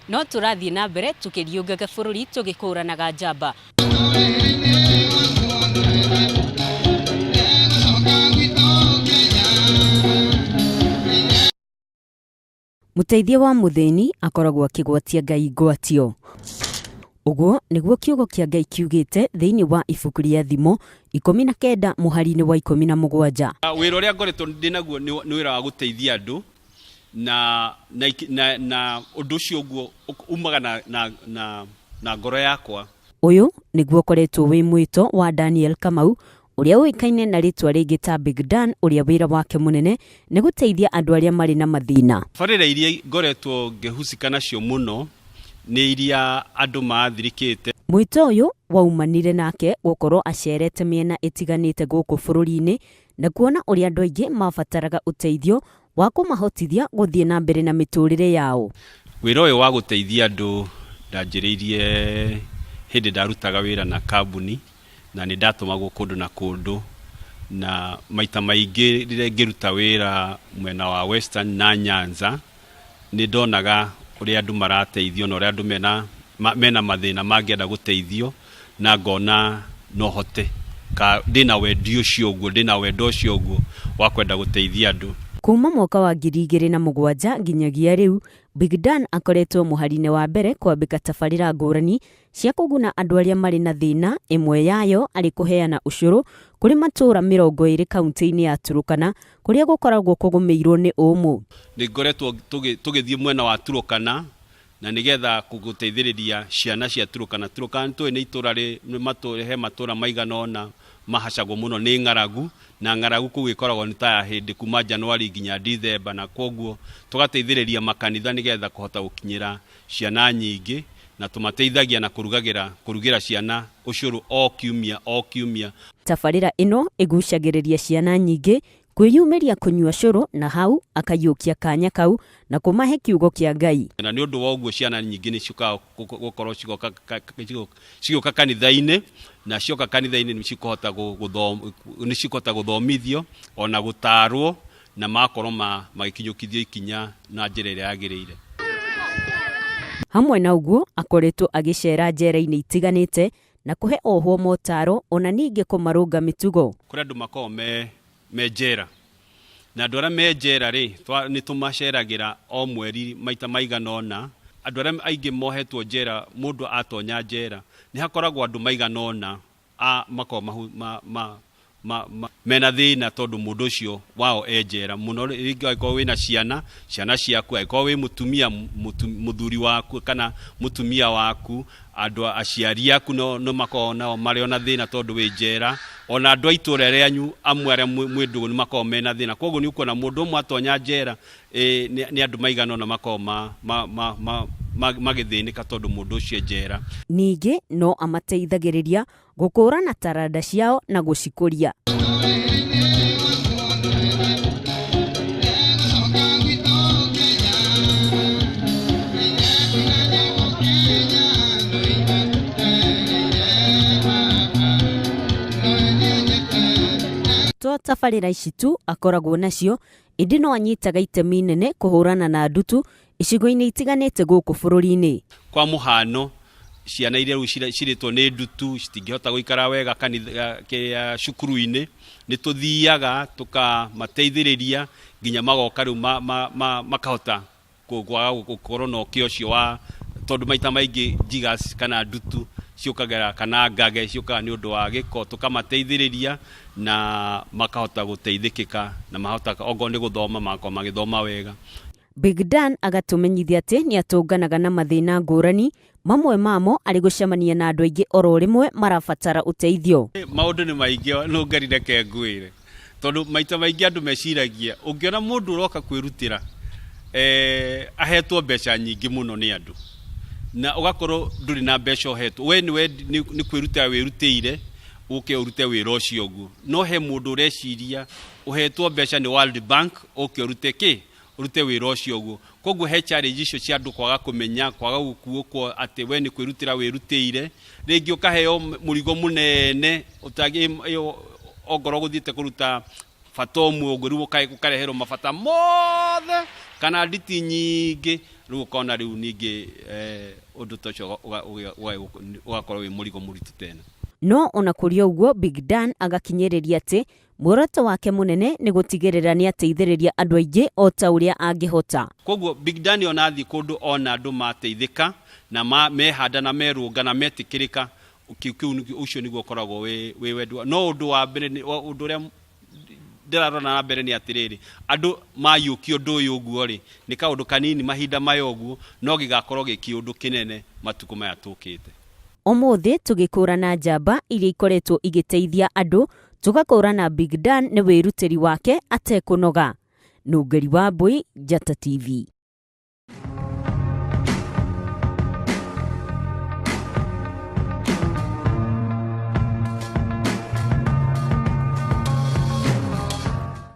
No tũrathiĩ na mbere tũkĩriũngaga bũrũri tũgĩkũranaga njamba. Mũteithia wa mũthĩni akoragwo akĩgwatia Ngai ngwatio. Ũguo nĩguo kiugo kĩa Ngai kiugĩte thĩinĩ wa ibuku rĩa Thimo 19 mũhari-inĩ wa 17. Wĩra ũrĩa ngoretwo ndĩ naguo nĩ wĩra wa gũteithia andũ na na na, na ũndũ ũcio ũguo umaga na, na, na, na ngoro yakwa. Ũyũ nĩguo ũkoretwo wĩ mwĩto wa Daniel Kamau ũrĩa ũĩkaine na rĩtwa rĩngĩ ta Big Dan ũrĩa wĩra wake mũnene nĩ gũteithia andũ arĩa marĩ na mathĩna. Tabarĩra iria ngoretwo ngĩhusika nacio mũno nĩ iria andũ maathirĩkĩte. Mwĩto ũyũ waumanire nake gũkorwo acerete mĩena ĩtiganĩte gũkũ bũrũri-inĩ na kuona ũrĩa andũ aingĩ mabataraga ũteithio wa kũmahotithia gũthiĩ na mbere na mĩtũrĩre yao. Wĩra ũyũ wa gũteithia andũ ndanjĩrĩirie hĩndĩ ndarutaga wĩra na kambuni na nĩ ndatũmagwo kũndũ na kũndũ na maita maingĩ rĩrĩa ngĩruta wĩra mwena wa Western na Nyanza nĩ ndonaga ũrĩa andũ marateithio na ũrĩa andũ mena, mena mathĩna mangĩenda gũteithio na ngona no hote ka ndĩna wendi ũcio ũguo ndĩna wendo ũcio ũguo wa kwenda gũteithia andũ. Kuma mwaka wa 2007 nginyagia rĩu, Big Dan akoretwo mũhari-inĩ wa mbere kwambĩka tabarĩra ngũrani cia kũguna andũ arĩa marĩ na thĩna, ĩmwe yayo arĩ kũheana ũcũrũ kũrĩ matũũra 20 kauntĩ-inĩ ya Turukana kũrĩa gũkoragwo kũgũmĩirwo nĩ ũmũ. Nĩ ngoretwo tũgĩthiĩ mwena wa Turukana na nĩgetha gũteithĩrĩria ciana cia Turukana. Turukana nĩ tũĩ nĩ itũũra he matũũra maigana ũna mahacagwo mũno nĩ ng'aragu, na ng'aragu kũu ĩkoragwo nĩ ta ya hĩndĩ kuma Januari nginya Dithemba, na kwoguo tũgateithĩrĩria makanitha nĩgetha kũhota gũkinyĩra ciana nyingĩ, na tũmateithagia na kũrugagĩra kũrugĩra ciana ũcũrũ o kiumia o kiumia. Tabarĩra ĩno ĩgucagĩrĩria ciana nyingĩ kwĩyumĩria kũnyua cũrũ na hau akaiyũkia kanya kau na kũmahe kiugo kĩa Ngai. Na nĩ ũndũ wa ũguo ciana nyingĩ nĩ ciũkaga gũkorwo cigĩũka kanitha-inĩ, na cioka kanitha-inĩ nĩ cikũhota nĩ cikũhota gũthomithio ona gũtarwo na magakorwo magĩkinyũkithio ikinya na njĩra ĩrĩa yagĩrĩire. Hamwe na ũguo akoretwo agĩcera njera-inĩ itiganĩte na kũhe ohwo motaro ona ningĩ kũmarũnga mĩtugo. Kũrĩ andũ makoragwo me njera, na andũ arĩa me njera rĩ, nĩ tũmaceragĩra o mweri maita maigana ũna. Andũ arĩa aingĩ mohetwo njera, mũndũ atonya njera nĩ hakoragwo andũ maigana ũna a makoragwo mena thĩna tondũ mũndũ ũcio wao e njera mũno. Rĩngĩ angĩkorwo wĩna ciana, ciana ciaku, angĩkorwo wĩ mũtumia, mũthuri waku kana mũtumia waku, andũ aciari aku no makoragwo nao marĩ ona thĩna tondũ wĩ njera, ona andũ a itũra rĩanyu amwe arĩa mwĩ ndũgũ nĩ makoragwo mena thĩna. Koguo nĩ ũkuona mũndũ ũmwe atonya njera nĩ andũ maigana ũna makoragwo magĩthĩnĩka tondũ mũndũ ũcio e njera. Ningĩ no amateithagĩrĩria gũkũrana taranda ciao na gũcikũria. To tabarĩra ici tu akoragwo nacio, ĩndĩ no anyitaga itemi inene kũhũrana na ndutu icigo-inĩ itiganĩte gũkũ bũrũri-inĩ. Kwa mũhano, ciana iria rĩu cirĩtwo nĩ ndutu citingĩhota gũikara wega kanitha kĩa cukuru-inĩ, nĩ tũthiaga tũkamateithĩrĩria nginya magoka rĩu makahota kwaga gũkorwo na ũkĩa ũcio wa, tondũ maita maingĩ jiggers kana ndutu ciũkagĩra kana ngage ciũkaga nĩ ũndũ wa gĩko, tũkamateithĩrĩria na makahota gũteithĩkĩka na mahota okorwo nĩ gũthoma magakorwo magĩthoma wega. Big Dan agatũmenyithia atĩ nĩ atũnganaga na mathĩna ngũrani, mamwe mamo arĩ gũcemania na andũ aingĩ oro rĩmwe marabatara ũteithio. Maũndũ nĩ maingĩ nũngari reke ngwĩre, tondũ maita maingĩ andũ meciragia ũngĩona mũndũ ũroka kwĩrutĩra ahetwo mbeca nyingĩ mũno nĩ andũ, na ũgakorwo ndũrĩ na mbeca ũhetwo, we nĩ kwĩrutĩra wĩrutĩire ũke ũrute wĩra ũcio ũguo, no he mũndũ ũreciria ũhetwo mbeca nĩ World Bank ũke ũrute kĩ, ũrute wĩra ũcio ũguo. Koguo he challenge icio cia andũ kwaga kũmenya, kwaga gũkuũkwo atĩ we nĩ kwĩrutĩra wĩrutĩire, rĩngĩ ũkaheo mũrigo mũnene ongorwo gũthiĩte kũruta bata ũmwe ũguo, rĩu ũkareherwo mabata mothe kana nditi nyingĩ. Rĩu ũkona rĩu ningĩ ũndũ ta ũcio ũgakorwo wĩ mũrigo mũritũ tena. No ona kũrĩ ũguo, Big Dan agakinyĩrĩria atĩ muoroto wake mũnene nĩ gũtigĩrĩra nĩ ateithĩrĩria andũ aingĩ o ta ũrĩa angĩhota. Koguo Big Dan ona athiĩ kũndũ ona andũ mateithĩka na mehanda na merũnga na metĩkĩrĩka, kĩu ũcio nĩguo ũkoragwo wĩ wendo. No ũndũ wa mbere, ũndũ ũrĩa ndĩrarora na mbere nĩ atĩrĩrĩ, andũ maiyũkia ũndũ ũyũ ũguo rĩ, nĩ kaũndũ kanini mahinda maya ũguo, no gĩgakorwo gĩ kĩũndũ kĩnene matukũ maya tũkĩte. Ũmũthĩ tũgĩkũrana njamba iria ikoretwo igĩteithia andũ, tũgakũrana Big Dan nĩ wĩrutĩri wake atekũnoga. Nũngeri Wambui, Njata TV.